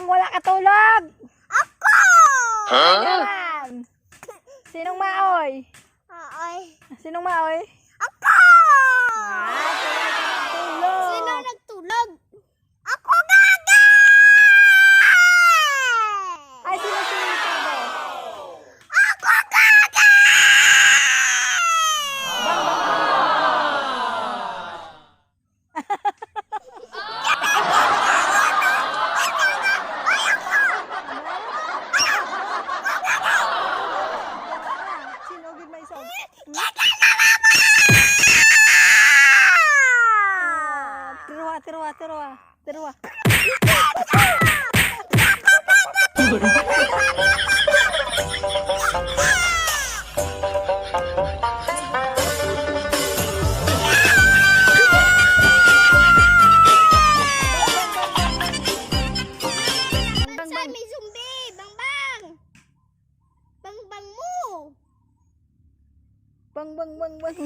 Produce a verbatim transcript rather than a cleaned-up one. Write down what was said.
Wala ka tulog? Ako! Huh? Naman. Sinong maoy? Maoy. Sinong maoy? Ako! Ah, tulog. Sino nagtulog? Ako gagi! Ay, sino, sino, sino? Ako gagi! Sino gid may sound? Tiruha, tiruha, tiruha, tiruha. Bang, bang, bang. May zombie! Bang, bang! Bang, bang mo! Bang, bang, bang, bang.